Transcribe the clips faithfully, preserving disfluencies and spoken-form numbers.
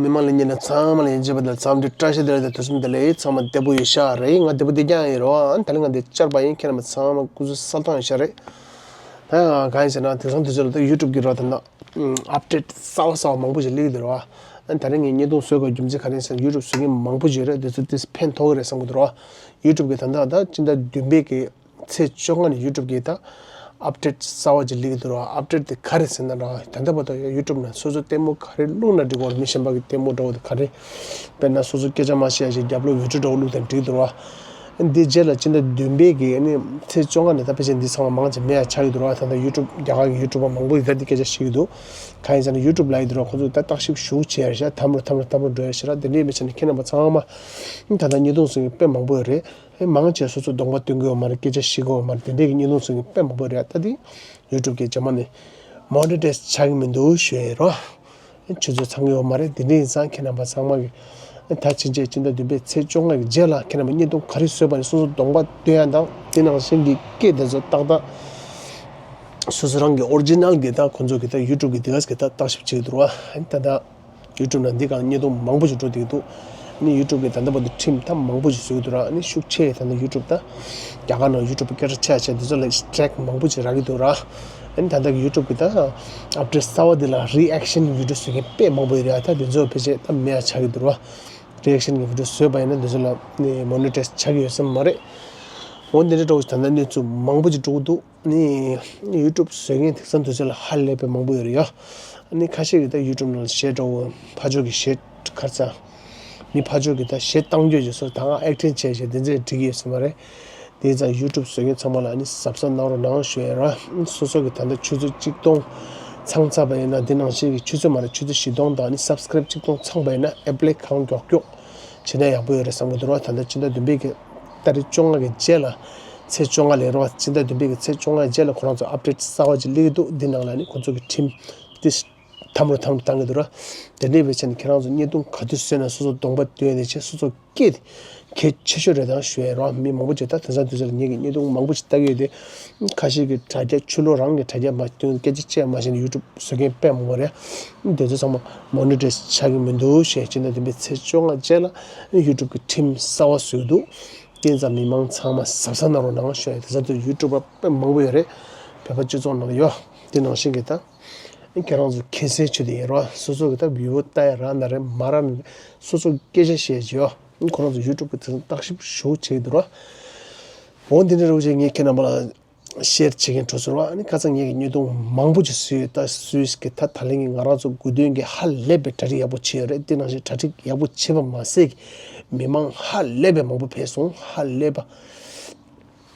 མི་མང་ལ་ཉན་ན་ཚང་མ་ལ་ཡིན་གཅིག་པ་དང་འཚམས་འདྲི་བཀྲ་ཤིས་བདེ་ལེགས་དང་ཐུགས་སུན་བདེ་ལེགས། ཚང་མ་བདེ་པོ་ཡོད་ཤག་རེད། ང་བདེ་པོ་བདེ་རྐྱང་ཡིན་རོ། ཨ་ནི་ད་ལན་ང་འདི་བཅར་བ་ཡིན། ཁྱེད་རྣམ་པ་ཚང་མ་སྐུ་གཟུགས་གསལ་ཐང་ཡོད་ཤག་རེད། ད་གང་ཡིན་ཟེར་ན་དེང་སང་དུས་ཚོད་ལ་ད་ཡུ་ཊུབ་གི་རོ་ད་ན་ཨབ་ཌེཊ་གསར་བ་གསར་བ་མང་པོ་ཞིག་སླེབས་ཀྱི་འདུག་རོ། ཨ་ནི་ད་རིང་ངས་བརྙན་ཐུང་བཟོས་པའི་རྒྱུ་མཚན་ག་རེ་ཡིན་ཟེར་ན་ཡུ་ཊུབ་བཟོ་མཁན་མང་པོ་ཞིག་ཡོད་རེད། དེ་ཚོ་དེ་ཕན་ཐོགས་ཀྱི་རེད་བསམ་གྱི་འདུག་རོ། ཡུ་ཊུབ་གི་ད་ལྟ་ད་སྤྱི་ཟླ་བདུན་པའི་གི་ཚེས་བཅོ་ལྔ་ནས་ཡུ་ཊུབ་གི་ད་ཨབ་ཌེཊ་གསར་བ་ཅིག་སླེབས་ཀྱི་འདུག་རོ། ཨབ་ཌེཊ་དེ་ག་རེ་ཟེར་ན་རོ། ད་ལྟ་བར་དུ་ཡུ་ཊུབ་ནང་སོ་སོ་ལྟད་མོ་ག་རེ་བླུགས་ན་འགྲིག་གི་རེད། མི་གཞན་པ་གི་ལྟད་མོ་འདྲ་བོ་དེ་ག་རེ། དཔེར་ན་སོ་སོ་སྐད་ཆ་མ་བཤད་ཡ་ཞིག་རྒྱབ་ལོགས་བི་ཌིའོ་འདྲ་བོ་བླུགས་དང་འགྲིག་འདུག་རོ། འདི་རྗེས་ལ་སྤྱི་ཟླ་བདུན་པའི་གི་ཨ་ནི་ཚེས་བཅོ་ལྔ་ནས་ད་ཕལ་ཆེར་འདི་ཚང་མ་མང་ཆེ་མེད་ཡ་ཆགས་ཀྱི་འདུག་རོ། ད་ལྟ་ཡུ་ཊུབ་རྒྱ་གར་གི་ཡུ་ཊུབ་པ་མང་པོ་ཡིས་ད་འདི་སྐད་ཆ་བཤད་ཀྱི་འདུག་གང་ཡིན་ཟེར་ན་ཡུ་ཊུབ་ལབ་ཡི་འདུག་རོ། ཁོ་ཚོ་ད་བརྟག་ཞིབ་ཞེ་པོ་བྱེད་ཡ་ཤག་ཐམ་རོ་ཐམ་རོ་ཐམ་རོ་འགྲོ་ཡ་ཞིག་ར། དེ་འདྲའི་མི་ཆ་ནས་ཁྱེད་རྣམ་པ་ཚང་མ་ད་ལྟ་བརྙན་ཐུང་བཟོ་མཁན་དཔེ་མང་པོ་ཡོད་རེད། ཨེ་མང་ཆེ་སོ་སོ་གདོང་པ་སྟོན་གྱི་ཡོད་མ་རེད། སྐད་ཆ་བཤད་ཀྱི་ཡོད་མ་རེད། དེ་འདྲའི་གི་བརྙན་ཐུང་བཟོ་མཁན་དཔེ་མང་པོ་རེད། ད་དེ་ཡུ་ཊུབ་གི་རྗེས་མ་ནས་མོ་ནི་ཊའི་ཛི་ཆགས་ཀྱི་མི་འདུག་ཞུ་ཡ་ཡིན་རོ། ཨེ་ཆུ་ཚོད་ཚང་གི་ཡོད་མ་རེད། དེ་འདྲ་ཡིན་ཙང་ཁྱེད་རྣམ་པ་ཚང་མ་གི་ཨེ་ད་ཕྱིན་ཆད་སྤྱི་ཟླ་བདུན་པའི་ཚེས་བཅོ་ལྔ་གི་རྗེས་ལ་ཁྱེད་རྣམ་པ་བརྙན་ཐུང་ག་རེ་བཟོས་པ་ནས་སོ་སོ་གདོང་པ་སྟོན་ཡ་དང་དེ་ནང་བཞིན་གྱི་སྐད་དེ་ཚོ་ཏག་ཏག་སོ་སོ་རང་གི་ཨོ་རི་ཇི་ནལ་གི་ད་ཁོང་ཚོ་གི་ད་ཡུ་ཊུབ་གི་དེ་ག་གི་ད་བརྟག་ཞིབ་བྱེད་ཀྱི་འདུག་རོ། ཨེ་ད་ད། ཡུ་ཊུབ་ནང་འདི་གང་བརྙན་ཐུང་མང་པོ་ཞིག་འགྲོ་བསྡད་ཀྱི་འདུག་ཨ་ནི་ཡུ་ཊུབ་གི་ད་ལྟ་བར་དུ་ཁྲིམས་ཐབས་མང་པོ་ཞིག་བཟོས་ཀྱི་འདུག་ར། ཨ་ནི་ཤུགས་ཆེ་ད་ལྟ་ཡུ་ཊུབ་ད་རྒྱ་གར་ནང་ཡུ་ཊུབ་སྐད་གྲགས་ཆེ་ཆེ་འདི་ཚོ་ལ་སི་ཊི་རའིཀ་མང་པོ་ཞིག་རག་གི་འདུག་ར། ཨ་ནི་ད་ལྟ་གི་ཡུ་ཊུབ་གི་ད་ཨབ་ཌེཊ་གསར་བ་འདི་ལ་རི་ཨེག་ཤན་བི་ཌི་ཡོ་བཟོ་མཁན་དཔེ་མང་པོ་ཡོད་རེད། ད་འདི་ཚོ་ཕལ་ཆེར་ད་མེད་ཡ་ཆགས་ཀྱི་འདུག་ར། རི་ཨེག་ཤན་གི་བི་ཌི་ཡོ་བཟོས་པ་ཡིན་ན་འདི་ཚོ་ལ་ནི་མོ་ནི་ཊའི་ཛི་ཆགས་ཀྱི་ཡོད་ས་མ་རེད། འོ་འདི་འདྲ་འདྲ་བོ་ཞིག་ད་ལྟ་གནས་ཚུལ་མང་པོ་ཞིག་འགྲོ་གི་འདུག་ནི་ཡུ་ཊུབ་བཟོ་མཁན་དེང་སང་དུས་ཚོད་ལ་ཧ་ལས་པའི་མང་པོ་ཡོད་རེད་ཡ། ནི་ཁ་ཤས་ཀྱིས་ད་ཡུ་ཊུབ་ནང་ལ་གཞས་འདྲ་བོ་ཕར་ཕྱོགས་ཀྱི་གཞས་ག་རེ་ཟ། མི་ཕར་ཕྱོགས་ཀྱིས་ད་གཞས་བཏང་རྒྱུ་ཡོད་སོ་ད་ང་ཨེག་ཊིང་བྱས་བྱས་དེ་ཚོ་འགྲིག་གི་ཡོད་ས་མ་རེད། དེ་ཙང་ཡུ་ཊུབ་བཟོ་མཁན་ཚང་མ་ལ་ནི་གཟབ་གཟབ་གནང་རོགས་གནང་ཞུ་ཡ་ར། སོ་སོ་གི་ད་ལྟ་ཆུ་ཚོད་གཅིག་སྟོང་ཚང་ཚར་བ་ཡིན་ན་འདི་ནང་བཞིན་གྱི་ཆུ་ཚོད་མ་རེད་ཆུ་ཚོད་བཞི་སྟོང་དང་ནི་སབ་སི་ཀ་རའིབ་གཅིག་སྟོང་ཚང་བ་ཡིན་ན་ཨེ་པི་ལི་གང་མགྱོགས་མགྱོགས་བྱས་ན་ཡག་པོ་ཡོད་རེད་བསམ་གི་འདུག་ར། ད་ལྟ་སྤྱི་ཟླ་བདུན་པའི་གི་ཏ་རིག་བཅོ་ལྔ་གི་རྗེས་ལ་ཚེས་བཅོ་ལྔ་ལས་རོགས་སྤྱི་ཟླ་བདུན་པའི་གི་ཚེས་བཅོ་ལྔ་རྗེས་ལ་ཁོ་རང་ཚོ་ཨབ་ཌེཊ་གསར་བ་ཅིག་སླེབས་ཀྱི་འདུག་འདི་ནང་ལ་ནི་ཁོ་ཚོ་གི་ཁྲིམས་ཏིས་ཐམ་རུ་ཐམ་རུ་བཏང་གི་འདུག་ར། དེ་འདྲའི་བའི་ཆ་ནས་ཁྱེད་རང་ཚོ་བརྙན་ཐུང་ག་དུས་བཟོས་ན་སོ་སོ་གདོང་པ་སྟོན་ནས་བྱས་སོ་སོ་སྐད་གལ་ཆེ་ཤོས་རེད་དང་ཞུ་ཡ་རོགས། མི་མང་པོ་ཅིག་ད་དེང་སང་དུས་ཚོད་ལ་ངེད་ཀྱི་བརྙན་ཐུང་མང་པོ་ཅིག་ལྟ་གི་ཡོད་དེ། ཁ་ཤས་ཀྱིས་དྲ་རྒྱ་ཆུ་ལོག་རང་གི་དྲ་རྒྱ་མ་སྟོན་སྐད་ཆ་བཤད་མ་ཤེས་ན་ཡུ་ཊུབ་བཟོ་མཁན་དཔེ་མང་པོ་རེད། དེ་ཚོ་ཚང་མ་མོ་ནི་ཊའི་ཛི་ཆགས་ཀྱི་མི་འདུག་ཞེས་སྤྱི་ཟླ་བདུན་པའི་ཚེས་བཅོ་ལྔ་རྗེས་ལ་ཡུ་ཊུབ་ཀྱི་ཁྲིམས་གསར་བ་བཟོས་འདུག་དེ་ཙང་མི་མང་ཚང་མ་གཟབ་གཟབ་གནང་རོགས་གནང་ཞུ་ཡ། དེ་ཚ་དུས་ཡུ་ཊུབ་པ་དཔེ་མང་པོ་ཡོད་རེད། བོད་པ་སྤྱི་ཚོགས་ནང་ཡོད། དེ་ནང་བཞིན་གྱི་ད་ཁྱེད་རང་ཚོ་མཁྱེན་གསལ་ཆོད་དེ་ཡིན་རོགས། སོ་སོ་གི་ད་བི་ཡོ་ལྟ་ཡ་རག་ན་རེད་མ་རག་ན་རེད་སོ་སོ་སྐད་ཆ་བཤད་ཀྱི་ཡོད། ཁོ་རང་ཚོ་ཡུ་ཊུབ་གི་དེ་ཚོ་བརྟག་ཞིབ་ཞུ་བྱེད་ཀྱི་འདུག་རོགས། འོ་འདི་འདྲ་རུ་བྱས་ངས་ཁྱེད་རྣམ་པ་ལ་ཤེར་བྱེད་མཁན་འགྲོ་ཟེར་བ། ཨ་ནི་ཁ་སང་ངེད་ཀྱི་བརྙན་ཐུང་མང་པོ་ཅིག་བཟོས་ཡོད། ད་སུད་སི་གི་ད་ད་ལན་གྱི་ང་རང་ཚོ་དགོས་འདུན་གྱི་ཧ་ལས་པའི་གྲ་སྒྲིག་ཡག་པོ་བྱས་ཡོད་རེད། དེ་ནང་བཞིན་གྲ་སྒྲིག་ཡག་པོ་བྱས་པ་མ་ཟད་ཀྱི་མི་མང་ཧ་ལས་པའི་མང་པོ་ཕེབས་སོང་། ཧ་ལས་པ།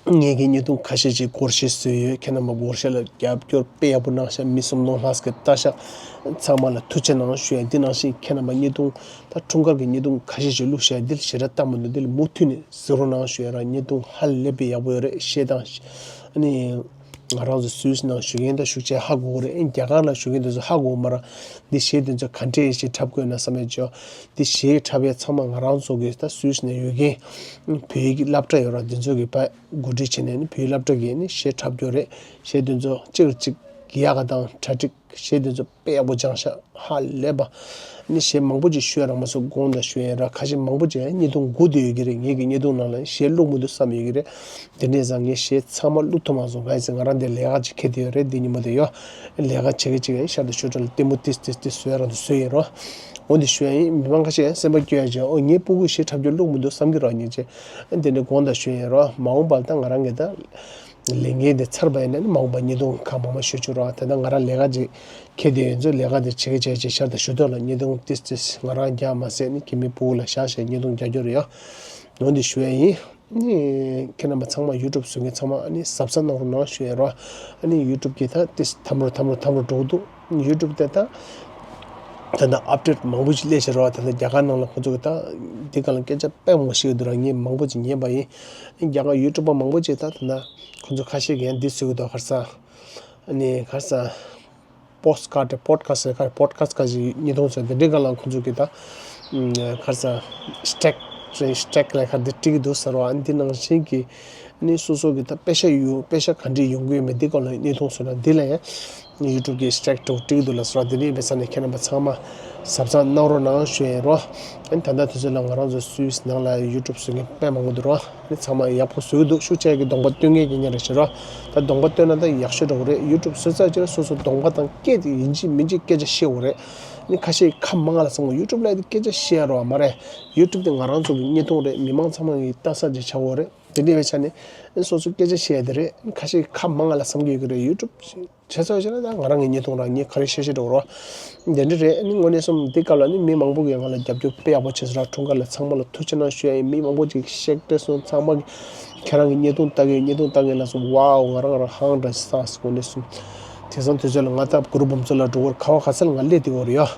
ངེད་ཀྱི་བརྙན་ཐུང་ཁ་ཤས་ཅིག་སྒོར་གཞས་བཟོས་ཡོད། ཁྱེད་རྣམ་པ་སྒོར་གཞས་ལ་རྒྱབ་སྐྱོར་དཔེ་ཡག་པོ་གནང་ཤག་མི་སུམ་སྟོང་ལྷག་ཙམ་གྱིས་ལྟ་ཤག་ཚང་མ་ལ་ཐུགས་རྗེ་གནང་ཞུ་ཡ། འདི་ནང་བཞིན་ཁྱེད་རྣམ་པ་བརྙན་ཐུང་ད་འཁྲུངས་སྐར་གྱི་བརྙན་ཐུང་ཁ་ཤས་ཤིག་བླུགས་ཤག་འདི་ལ་ཞེ་དྲག་ལྟ་མི་འདུག་འདི་ལ་མུ་མཐུད་ནས་གཟིགས་རོགས་གནང་ཞུ་ཡ་ར། བརྙན་ཐུང་ཧ་ལས་པའི་ཡག་པོ་ཡོད་རེད། གཞས་དང་ཨ་ནི་ང་རང་ཚོ་སུད་སི་ནང་བཞུགས་མཁན་དང་བཞུགས་བྱས་ཧ་གོ་གི་རེད། ཨ་ནི་རྒྱ་གར་ལ་བཞུགས་མཁན་དེ་ཚོ་ཧ་གོ་གི་མ་རེད། འདི་གཞས་དེ་ཚོ་ག་འདྲས་ཞིག་འཁྲབ་དགོས་ན་བསམ་ཡས་ཅོ། འདི་གཞས་འཁྲབ་ཡས་ཚང་མ་ང་རང་ཚོ་གི་ད་སུད་སི་ནས་ཡོད་མཁན་བོད་ཡིག་གི་སློབ་གྲྭ་ཡོད་ར། འདི་ཚོ་གི་ཕ་གོ་སྒྲིག་བྱས་ནས་ནི་བོད་ཡིག་སློབ་གྲྭ་གི་ནི་གཞས་འཁྲབ་རྒྱུ་རེད། གཞས་དེ་ཚོ་གཅིག་ལ་གཅིག་ཡག་ག་དང་གྲ་སྒྲིག་གཞས་དེ་ཚོ་དཔེ་ཡག་པོ་སྦྱངས་ཤག་ཧ་ལས་པ། ནི་གཞས་མང་པོ་ཅིག་ཤོད་རང་མ་སོང་དགོངས་དག་ཞུ་ཡས་ར། ཁ་ཤས་མང་པོ་ཅིག་བརྙན་ཐུང་སྒུག་བསྡད་ཡོད་ཀྱི་རེད། ངེད་ཀྱི་བརྙན་ཐུང་ནང་ལ་གཞས་བླུགས་མི་འདུག་བསམ་ཡོད་ཀྱི་རེད། དེ་འདྲས་ཙང་ངས་གཞས་ཚང་མ་བླུགས་ཐུབ་མ་སོང་། གང་ཡིན་ཟེར་ང་རང་འདིར་ལས་ཀ་ཅིག་འཁེལ་བསྡད་ཡོད་རེད། འདི་ཉིན་མོ་དེ་ཡོད། ལས་ཀ་བྱེད་ཀྱི་བྱེད་ཀྱི་ཤར་དུ་ཤོར་དྲ་ལ་ལྟད་མོ་ཏིས་ཏིས་ཏིས་བཟོས་རང་དུ་བཟོས་ཡིན་རོ། འོ་འདི་ཞུ་ཡ་ཡིན། མི་མང་ཁ་ཤས་སེམས་པ་སྐྱོ་ཡ་བྱས། ཨོ་ངའི་སྤུ་གུ་གཞས་འཁྲབ་རྒྱུ་བླུགས་མི་འདུག་བསམ་གྱི་རོགས་ཉེ་ཆེ། དེ་འདྲ་དགོངས་དག་ཞུ་ཡིན་རོ། མ་འོངས་པར་ད་ང་རང་གི་ད་ལས་འགན་དེ་ཚར་བ་ཡིན་ན་ནི་མ་འོངས་པ་བརྙན་ཐུང་ཁག་མང་མང་ཞུ་ཆོག་རོགས། ད་ལྟ་ང་རང་ལས་ཀ་ཅིག་འཁེལ་བསྡད་ཡོད་ཚོད་ལས་ཀ་དེ་བྱེད་ཀྱི་བྱེད་ཀྱི་ཤར་དུ་ཞུ་ཐོག་ལ་བརྙན་ཐུང་ཏིས་ཏིས་ང་རང་རྒྱག་མ་ཟད་ནི་ཁྱིམ་མི་སྤུ་གུ་ལ་བཞག་བྱས་བརྙན་ཐུང་རྒྱག་རྒྱུ་རེད་ཡོ། འོ་འདི་ཞུ་ཡ་ཡིན། ནི་ཁྱེད་རྣམ་པ་ཚང་མ་ཡུ་ཊུབ་བཟོ་མཁན་ཚང་མ་ཨ་ནི་གཟབ་གཟབ་གནང་རོགས་གནང་ཞུ་ཡ་རོ། ཨ་ནི་ཡུ་ཊུབ་གི་ད་ཏིས་ཐམ་རོ་ཐམ་རོ་ཐམ་རོ་འགྲོ་གི་འདུག་ཡུ་ཊུབ་དེ་ད་ད་ལྟ་ཨབ་ཌེཊ་མང་པོ་ཞིག་སླེབས་ཤག་རོ། ད་ལྟ་རྒྱ་གར་ནང་ལ་ཁོ་ཚོ་གི་ད་འདི་ག་ལ་སྐད་ཆ་དཔེ་མང་པོ་ཞིག་འདུག་ར། ངས་མང་པོ་ཅིག་ཉན་པ་ཡིན། རྒྱ་གར་ཡུ་ཊུབ་པ་མང་པོ་ཅིག་ད་ད་ལྟ་ཁོ་ཚོ་ཁ་ཤས་ཀྱིས་ཡང་འདི་བཟོ་གི་འདུག་ག་རེ་ཟ། ཨ་ནི་ག་རེ་ཟ། པོ་ཌི་ཁ་སི་ཊི་པོ་ཌི་ཁ་སི་ཊི་ཁ་པོ་ཌི་ཁ་སི་ཊི་ཁ་ཅིག་བརྙན་ཐུང་བཟོས་འདི་འདྲའི་སྒང་ལ་ཁོང་ཚོ་གིས་ད་ཨམ་ག་རེ་ཟ་ཧེ་ཤ་ཊེག་ཧེ་ཤ་ཊེག་ལ་ཁ་འདི་བྲིས་ཀྱི་འདུག་ཟེར་བ། ཨ་ནི་འདི་ནང་བཞིན་གྱི་ཨ་ནི་སོ་སོ་གི་ད་པེ་ཤ་ཡོད་པེ་ཤ་ག་འདྲས་ཡོང་གི་ཡོད་མེད་འདི་སྐོར་ལ་བརྙན་ཐུང་བཟོས་ན་འདི་ལ་ཡང་ ཡུ་ཊུབ་ཀྱི་སི་ཊེག་ཊོག་བྲིས་འདུག་ལ་སོགས་དེ་འདྲའི་བས་ས་ནས་ཁྱེད་རྣམ་པ་ཚང་མ་གཟབ་གཟབ་གནང་རོགས་གནང་ཞུ་ཡ་ཡིན་རོ། ཨ་ནི་ད་ལྟ་དུས་ཚོད་ལ་ང་རང་ཚོ་སུད་སི་ནང་ལ་ཡུ་ཊུབ་བཟོ་མཁན་དཔེ་མང་པོ་འདུག་རོ། ཨ་ནི་ཚང་མ་ཡག་པོ་བཟོ་གི་འདུག་ཤུགས་ཆེ་གི་གདོང་པ་སྟོན་མཁན་གྱི་ཉེ་རེ་ཞིག་རོ། ད་གདོང་པ་སྟོན་ན་ད་ཡག་ཤོས་འགྲོ་གི་རེད། ཡུ་ཊུབ་བཟོ་ཚར་རྗེས་ལ་སོ་སོ་གདོང་པ་དང་སྐད་དེ་ཡིན་གཅིག་མིན་གཅིག་སྐད་ཆ་བཤད་དགོས་རེད། ཨ་ནི་ཁ་ཤས་ཁ་མང་ལ་བསམ་གི་ཡུ་ཊུབ་ལ་ཡ་དེ་སྐད་ཆ་བཤད་ཡ་རོ་མ་རེད། ཡུ་ཊུབ་དེ་ང་རང་ཚོ་གི་བརྙན་ཐུང་རེད། མི་མང་ཚང་མ་གི་ལྟ་ས་ཅིག་ཆགས་ཡོད་རེད། དེ་འདྲ་བའི་ཆ་ནས་སོ་སོ་སྐད་ཆ་བཤད་ཡ་དེ་རེད། ཁ་ཤས་ཁ་མང་ང་ལ་བསམ་གྱི་ཡོད་ཀྱི་རེད། ཡུ་ཊུབ་བྱས་ཚར་བྱས་ན་ད་ང་རང་གི་བརྙན་ཐུང་རང་ངས་ག་རེ་བཤད་བཤད་འགྲོ་རོགས། དེ་འདྲ་རེད། ཨ་ནི་དངོས་གནས་སོང་དེ་སྐབས་ལ་ནི་མི་མང་པོ་གིས་ང་ལ་རྒྱབ་སྐྱོར་དཔེ་ཡག་པོ་བྱས་སོང་ར། འཁྲུངས་སྐར་ལ་ཚང་མ་ལ་ཐུགས་རྗེ་གནང་ཞུ་ཡ་ཡིན། མི་མང་པོ་ཅིག་གཤེགས་བྲལ་སོང་། ཚང་མ་གིས་ཁྱེད་རང་གི་བརྙན་ཐུང་ལྟ་གི་ཡོད། བརྙན་ཐུང་ལྟ་གི་ཡོད་ལབ་སོང་། ཝའོ། ང་རང་ང་རང་ཧང་འདྲ་ཞིག་སངས་སོང་། དངོས་གནས་སོང་དེང་སང་དུས་ཚོད་ལ་ང་ད་གུ་རུ་འབུམ་ཚོགས་ལ་འགྲོ་གི་རེད། ག་བ་ག་ས་ལ་ང་སླེབས་བསྡད་ཡོད་རེད་ཡ།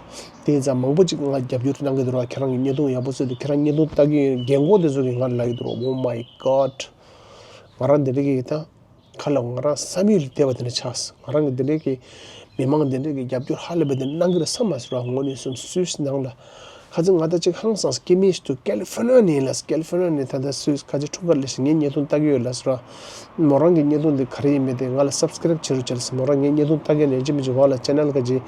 དེ་ཡིན་ཙང་མང་པོ་ཅིག་ང་རྒྱབ་སྐྱོར་གནང་གི་འདུག་ར། ཁྱེད་རང་གི་བརྙན་ཐུང་ཡག་པོ་བཟོས་འདུག་ཁྱེད་རང་བརྙན་ཐུང་ལྟ་གི་ཡོད། རྒན་གོག་དེ་ཚོ་གིས་ང་ལ་ལབ་ཀྱི་འདུག་ར། Oh my God། ང་རང་འདི་འདྲ་གི་ད་ཁ་ལ་ང་རང་བསམ་ཡུལ་ལས་འདས་པ་དེ་འདྲ་ཆགས་སོང་། ང་རང་གི་འདི་འདྲ་གི་མི་མང་འདི་འདྲ་གི་རྒྱབ་སྐྱོར་ཧ་ལས་པ་འདི་གནང་གི་རེད་བསམ་མ་སོང་ར། དངོས་གནས་སོང་སུད་སི་ནང་ལ་ཁ་སང་ང་ད་ཅིག་ཧང་སངས་སོང་། སྐྱེ་དམན་ཞིག་འདུག་ཀ་ལི་ཧྥོར་ནི་ཡ་ནས་ཡིན་ལབ། ཀ་ལི་ཧྥོར་ནི་ཡ་ནས་ད་ལྟ་སུད་སི་ཁ་ཆེ་འཁྲུངས་སྐར་སླེབས་ཤིང་ངའི་བརྙན་ཐུང་ལྟ་གི་ཡོད་ལབ་སོང་ར། མོ་རང་གི་བརྙན་ཐུང་འདི་ག་རེ་ཡིན་མིན་དེ་ང་ལ་སབ་སི་ཀ་རེབ་བྱེད་རོགས་བྱེད་ལབ་སོང་། མོ་རང་ངའི་བརྙན་ཐུང་ལྟ་གི་ཡོད་ན་ཡིན་གཅིག་མིན་གཅིག་འོག་ལ་ཆེ་ནལ་ག་ཅིག་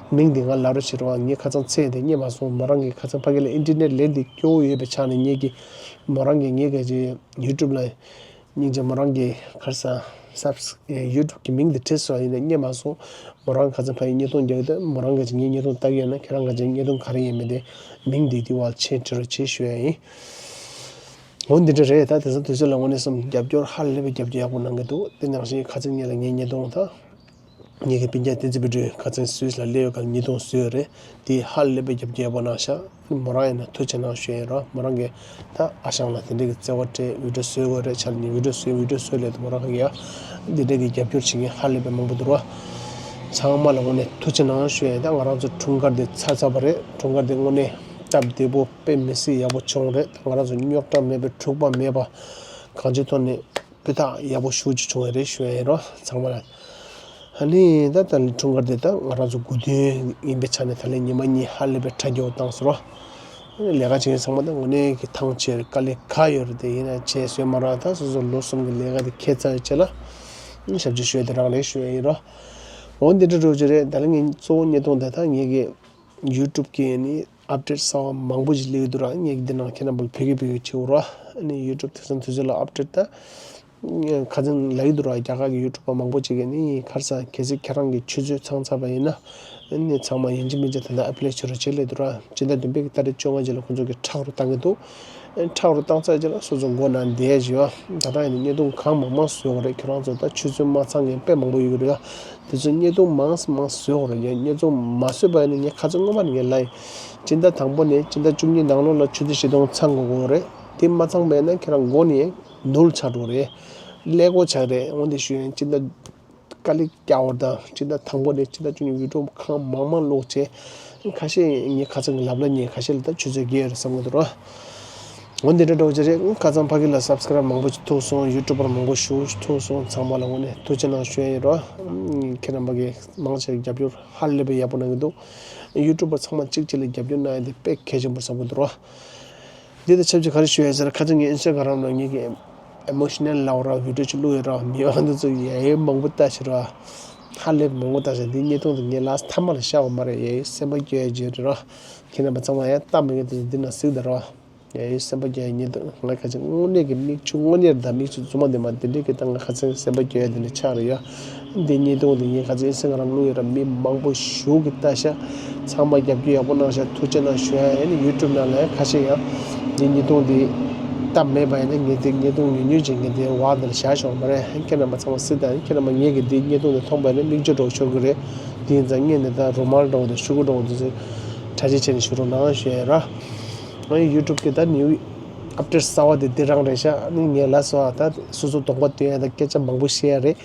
མིང་འདི་ང་ལབ་རོགས་བྱེད་རོགས། ངས་ཁ་སང་མཚན་དེ་རྙེད་མ་སོང་། མོ་རང་གིས་ཁ་སང་ཕ་གི་ལ་ཨིན་ཊར་ནེཊ་ལན་འདི་སྐྱོ་བོ་ཡོད་པའི་ཆ་ནས་ངེད་ཀྱི་མོ་རང་གིས་ངེད་ཀྱི་ཡུ་ཊུབ་ལ་སྙིང་རྗེ་མོ་རང་གིས་ཁ་སང་སབ་སི་ཡུ་ཊུབ་ཀྱི་མིང་འདི་བྲིས་སོང་། ཡིན་ན་རྙེད་མ་སོང་། མོ་རང་ཁ་སང་ཕ་གི་བརྙན་ཐུང་རྒྱག་གི་འདུག་མོ་རང་གིས་ངའི་བརྙན་ཐུང་ལྟ་གི་ཡོད་ན་ཁྱེད་རང་གིས་བརྙན་ཐུང་ག་རེ་ཡིན་མིན་དེ་མིང་འདི་འདི་བ་ཆེ་བྲིས་རོགས་བྱེད་ཞུ་ཡ་ཡིན། འོ་འདི་འདྲ་རེད། ད་དེང་སང་དུས་ཚོད་ལ་དངོས་གནས་སོང་རྒྱབ་སྐྱོར་ཧ་ལས་པའི་རྒྱབ་སྐྱོར་ཡག་པོ་གནང་གི་འདུག་དེ་ནང་བཞིན་ཁ་སང་ངེད་ལ་ངའི་བརྙན་ཐུང་དང་། ངེད་ཀྱི་སྤུན་ཀྱག་བསྟན་འཛིན་དཔལ་སྒྲོན་ཁ་སང་སུད་སི་ལ་སླེབས་ཡོད་སྐབས་བརྙན་ཐུང་བཟོས་ཡོད་རེད། དེ་ཧ་ལས་པའི་རྒྱབ་སྐྱོར་ཡག་པོ་གནང་ཤག་མོ་རང་ཡིན་ན་ཐུགས་རྗེ་གནང་ཞུ་ཡ་ཡིན་རོ། མོ་རང་གིས་ད་ཨ་ཞང་ལ་དེ་འདྲའི་གི་བརྩེ་བ་སྤྲད། བི་ཌིའོ་བཟོ་དགོས་རེད་ཆ་ནས་བི་ཌིའོ་བཟོས། བི་ཌིའོ་བཟོས་སླེབས་འདུག་མོ་རང་གིས་ཡ་འདི་འདྲའི་གི་རྒྱབ་སྐྱོར་བྱེད་མཁན་ཧ་ལས་པའི་མང་པོ་འདུག་རོ། ཚང་མ་ལ་དངོས་གནས་ཐུགས་རྗེ་གནང་ཞུ་ཡ་ཡིན། ད་ང་རང་ཚོ་འཁྲུངས་སྐར་འདི་ཚར་ཚར་བ་རེད། འཁྲུངས་སྐར་འདི་དངོས་གནས་སྟབས་བདེ་པོ་དཔེ་མི་སྲིད་ཡག་པོ་བྱུང་རེད། ད་ང་རང་ཚོ་རྙོག་དྲ་མེད་པའི་འཁྲུག་པ་མེད་པ་གང་ཅིའི་ཐོག་ནས་སྤུས་དག་ཡག་པོ་ཞེ་པོ་ཅིག་བྱུང་བ་རེད་ཞུ་ཡ་ཡིན་རོ། ཚང་མ་ལ། ཨ་ནི་ད་ད་ལན་འཁྲུངས་སྐར་དེ་ད་ང་རང་ཚོ་དགུ་སྟོན་ཡིན་པའི་ཆ་ནས་ད་ལན་ཉི་མ་གཉིས་ཧ་ལས་པའི་གྲ་རྒྱས་པོ་བཏང་སོང་རོ། ཨ་ནི་ལས་ཀ་བྱེད་མཁན་ཚང་མ་ད་དངོས་གནས་ཀྱི་ཐང་ཆད་རེད། དཀའ་ལས་ཁག་ཡོད་རེད། དེ་ཡིན་ན་བྱས་བཟོས་མ་རག་ད་སོ་སོ་ལོ་གསུམ་གྱི་ལས་ཀ་དེ་འཁེལ་ཚར་ཡོད་ཅེ་ལ། ཨ་ནི་ཞབས་ཕྱི་ཞུ་ཡ་དེ་རང་རེད་ཞུ་ཡ་ཡིན་རོ། འོ་འདི་འདྲ་འགྲོ་གི་རེད། ད་ལན་ངའི་གཙོ་བོ་བརྙན་ཐུང་དེ་ད་ངེད་ཀྱི་ཡུ་ཊུབ་ཀྱི་ནི་ཨབ་ཌེཊ་གསར་བ་མང་པོ་ཞིག་སླེབས་ཀྱི་འདུག་ར། ངས་འདི་ནང་ཁྱེད་རྣམ་པ་ལ་ཕེབས་ཀྱི་ཕེབས་ཀྱི་བྱེད་འོ་ར། ཨ་ནི་ཡུ་ཊུབ་དེང་སང་དུས་ཚོད་ལ་ཨབ་ཌེཊ་ད་ཁ་སང་ལབ་ཀྱི་འདུག་ར། རྒྱ་གར་གྱི་ཡུ་ཊུབ་པ་མང་པོ་ཅིག་གིས་ནི་ཁ་སང་གལ་སྲིད་ཁྱེད་རང་གི་ཆུ་ཚོད་ཚང་ཚར་བ་ཡིན་ན་ཨ་ནི་ཚང་མ་ཡིན་གཅིག་མིན་གཅིག་ད་ལྟ་ཨེབ་ལའི་བྱེད་རོགས་བྱེད་ལབ་འདུག་ར། སྤྱི་ཟླ་བདུན་པའི་ཏ་རིག་བཅོ་ལྔ་རྗེས་ལ་ཁོང་ཚོ་གིས་ཁྲག་རུ་བཏང་གི་འདུག་ཁྲག་རུ་བཏང་ཚར་རྗེས་ལ་སོ་སོ་མགོ་ན་བསྡད་བཞག་ཡོད། ད་ལྟ་ཡིན་ན་བརྙན་ཐུང་གང་མང་མང་བཟོ་དགོས་རེད། ཁྱོད་རང་ཚོ་ད་ཆུ་ཚོད་མ་ཚང་མཁན་དཔེ་མང་པོ་ཡོད་ཀྱི་རེད་ཡ། དེ་ཚོ་བརྙན་ཐུང་མང་མང་བཟོ་དགོས་རེད་ཡ། བརྙན་ཐུང་མ་བཟོས་པ་ཡིན་ན་ངས་ཁ་སང་སྔོན་མ་ནས་ངས་ལབ་ཡིན། སྤྱི་ཟླ་དང་པོ་ནས་སྤྱི་ཟླ་བཅུ་གཉིས་ནང་ལོགས་ལ་ཆུ་ཚོད་བཞི་སྟོང་ཚང་དགོས་ཀྱི་རེད། དེ་མ་ཚང་པ་ཡིན་ན་ཁྱེད་རང་མགོ་ནས་ནུར་ཆགས་འགྲོ་གི་རེད། ཀླད་ཀོར་ཆགས་རེད། འོན་ཏེ་ཞུ་ཡིན། སྤྱི་ཟླ་དཀའ་ལས་རྒྱག་པ་དང་སྤྱི་ཟླ་དང་པོ་ནས་སྤྱི་ཟླ་བཅུ་གཉིས་བི་ཌིའོ་གང་མང་མང་ཀློག་བྱས། ཁ་ཤས་ངས་ཁ་སང་གི་ལབ་ལ་ཉན། ཁ་ཤས་ལ་ད་ཆུ་ཚོད་བརྒལ་ཡོད་རེད་བསམ་གི་འདུག་ར། འོ་འདི་འདྲ་འགྲོ་གི་རེད། ཁ་སང་ཕ་གི་ལ་སབ་སི་ཀ་རབ་མང་པོ་ཞིག་ཐུག་སོང་། ཡུ་ཊུབ་པར་མང་པོ་ཞིག་ཐུག་སོང་། ཚང་མ་ལ་དངོས་གནས་ཐུགས་རྗེ་གནང་ཞུ་ཡ་ཡིན་ར། ཁྱེད་རྣམ་པ་གིས་མང་ཆེ་རྒྱབ་སྐྱོར་ཧ་ལས་པའི་ཡག་པོ་གནང་གི་འདུག་ཡུ་ཊུབ་པ་ཚང་མ་གཅིག་གཅིག་ལ་རྒྱབ་སྐྱོར་གནང་ཡ་དེ་དཔེ་གལ་ཆེན་པོ་བསམ་གི་འདུག་ར། འདི་དང་ཆབས་ཅིག་ག་རེ་ཞུ་ཡ་ཟེར་ན། ཁ་སང་ངའི་ཨིན་སི་ཊ་གྷ་རམ་ནང་ངེད་ཀྱི་ཨི་མོ་ཤི་ནལ་ལབ་ར་བི་ཌིའོ་ཅིག་བླུགས་ཡོད་ར། མི་མང་འདི་ཚོ་ཡ་ཡི་མང་པོ་ལྟ་ཤི་ར། ཧ་ལས་པ་མང་པོ་ལྟ་ཤི། འདི་བརྙན་ཐུང་དེ་ངས་ལ་མཐའ་མ་ལ་བཞག་པ་མ་རེད། ཡ་ཡི་སེམས་པ་སྐྱོ་ཡ་ཅིག་རེད་ར། ཁྱེད་རྣམ་པ་ཚང་མ་ཡ་ལྟ་མི་ངན་དེ་འདི་ན་གཟིགས་དང་ར། ཡ་ཡི་སེམས་པ་སྐྱོ་ཡ་བརྙན་ཐུང་ང་ཁ་ཅིག་དངོས་གནས་ཀྱི་མིག་ཆུ་དངོས་གནས་རེད། ད་མིག་ཆུ་རྫུན་མ་འདི་མ་འདི་འདྲས་ཀྱི་ད་ང་ཁ་སང་སེམས་པ་སྐྱོ་ཡ་འདི་འདྲ་ཆགས་རེད་ཡ། འདི་བརྙན་ཐུང་འདི་ངས་ཁ་སང་ཨིན་སི་ཊ་གྷ་རམ་བླུགས་ཡོད་ར། མི་མང་པོ་ཞེ་པོ་གིས་ལྟ་ཤག་ཚང་མ་རྒྱབ་སྐྱོར་ཡག་པོ་གནང་ཤག་ཐུགས་རྗེ་གནང་ཞུ་ཡ་ཡིན། ཡུ་ཊུབ་ནང་ལ་ཡང་ཁ་ཤས་ཡང་འདི་བརྙན་ཐུང་འདི་སྟབས་མེད་པ་ཡིན་ན་ངས་འདི་བརྙན་ཐུང་ཉུང་ཉུང་ཅིག་ངས་འདི་བར་འདི་ལ་བཞག་ཆོག་མ་རེད། ཁྱེད་རྣམ་པ་ཚང་མ་གཟིགས་དང་། ཁྱེད་རྣམ་པ་ངས་ཀྱི་འདི་བརྙན་ཐུང་འདི་མཐོང་པ་ཡིན་ན་མིག་ཆུ་འདྲ་པོ་ཤོར་གི་རེད། དེ་ཡིན་ཙང་ངས་འདི་ད་རུ་མལ་འདྲ་པོ་དང་ཤོག་གུ་འདྲ་པོ་འདི་ཚོ་གྲ་སྒྲིག་བྱས་ནས་བཞུགས་རོགས་གནང་ཞུ་ཡ་ར། ང་ཡི་ཡུ་ཊུབ་ཀྱི་ད་ནིའུ་ཨབ་ཌེཊ་གསར་བ་དེ་འདི་རང་རེད་ཤག་ཨ་ནི་ངས་ལབ་སོང་ཨ། ད་སོ་སོ་གདོང་པ་སྟོན་ཡ་དང་སྐད་ཆ་མང་པོ་བཤད་ཡ་རེད།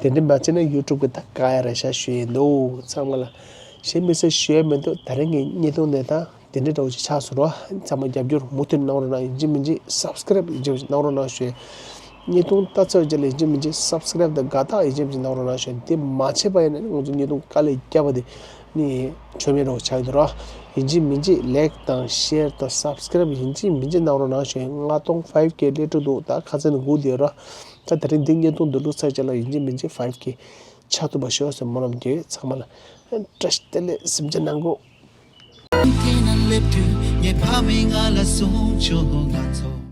དེ་འདྲ་མ་བྱས་ན་ཡུ་ཊུབ་ཀྱི་ད་བཀག་ཡ་རེད་ཤག་ཞུ་ཡིན་འདུག་ཚང་མ་ལ་གཞན་མི་སྲིད་ཞུ་ཡ་མི་འདུག་ད་རིང་གི་བརྙན་ཐུང་འདི་ད་དེ་འདྲ་འདྲ་པོ་ཅིག་ཆགས་སོང་ར། ཚང་མ་རྒྱབ་སྐྱོར་མུ་མཐུད་གནང་རོགས་གནང་། ཡིན་གཅིག་མིན་གཅིག་སབ་སི་ཀ་རབ་ཡིན་གཅིག་མིན་གཅིག་གནང་རོགས་གནང་ཞུ་ཡ། བརྙན་ཐུང་ལྟ་ཚར་རྗེས་ལ་ཡིན་གཅིག་མིན་གཅིག་སབ་སི་ཀ་རབ་དང་དགའ་རྟགས་ཡིན་གཅིག་མིན་གཅིག་གནང་རོགས་གནང་ཞུ་ཡ། དེ་མ་བྱས་པ་ཡིན་ན་ང་ཚོ་བརྙན་ཐུང་དཀའ་ལས་བརྒྱབ་པ་དེ་ནི་ཆོ་མེད་འདྲ་པོ་ཆགས་ཀྱི་འདུག་ར། ཡིན་གཅིག་མིན་གཅིག་ལའིག་དང་ཤེར་དང་སབ་སི་ཀ་རབ་ཡིན་གཅིག་མིན་གཅིག་གནང་རོགས་གནང་ཞུ་ཡ། ལྔ་སྟོང་ཕའིབ་ཀེ་སླེབས་འགྲོ་འདུག་ད་ཁ་སང་ནས་སྒུག་བསྡད་ཡོད་ར། ད་དེ་རིང་འདི་བརྙན་ཐུང་འདི་བླུགས་ཚར་རྗེས་ལ་ཡིན་གཅིག་མིན་གཅིག་ཕའིབ་ཀེ་ ཆགས་ཐུབ་པ་ཤོག་ཟེར་སྨོན་ལམ་རྒྱག་ཡོད། ཚང་མ་ལ་བཀྲ་ཤིས་བདེ་ལེགས། གཟིམ་འཇག་གནང་གོ། དེ་ན་སླེབས་དུས་ངའི་ཕ་མས་ང་ལ་གསུངས་བྱུང་། ང་ཚོ་